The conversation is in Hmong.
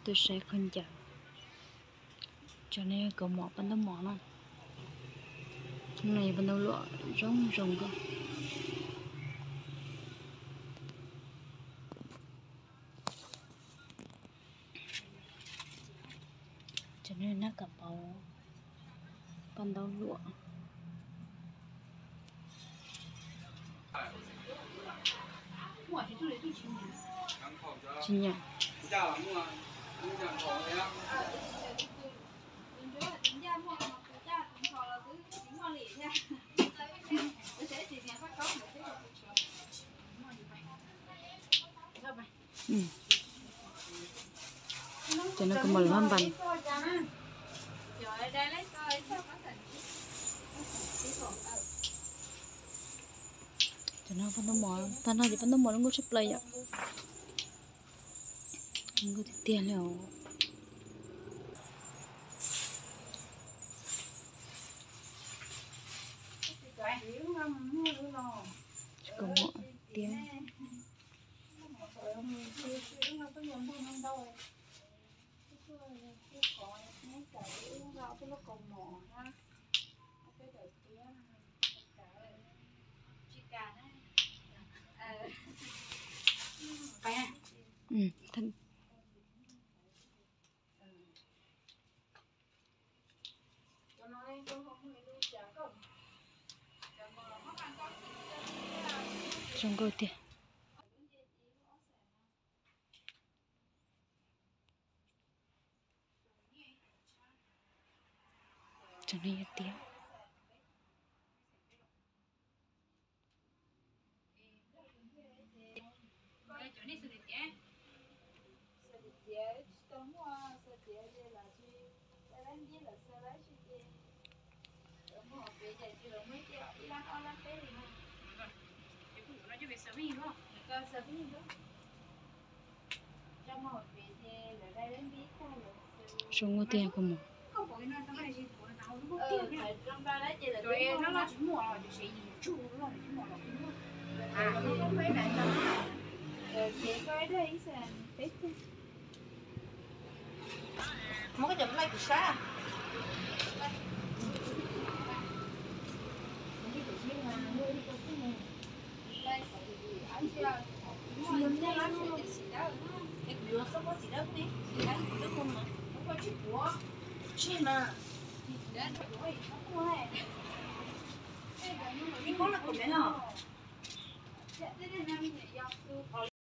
Tuaj saib khaub ncaws. Cov no yog kaus mom, paj ntaub mom na. Hnub no yog paj ntaub luam zoo zoo nkauj. Cov no nab kaus mom, paj ntaub luam. Tsis nyiam. Cov no kaus mom lwm hab npas. Cov no paj ntaub mom, tag no ces paj ntaub mom zoo nkauj tshaj plaws yom. Nkauj tiag tiag li os. Kaus mom tiag. Zoo nkauj tiag. Cov no yog tiab. Zoo nkauj tiag kaus mom. Muab koj cov laij kuv saib. Kuv yuav xab pob xim dawb ne, xim dawb kuv twb hu mas, tseg mas. Ib pob no kaum mev los.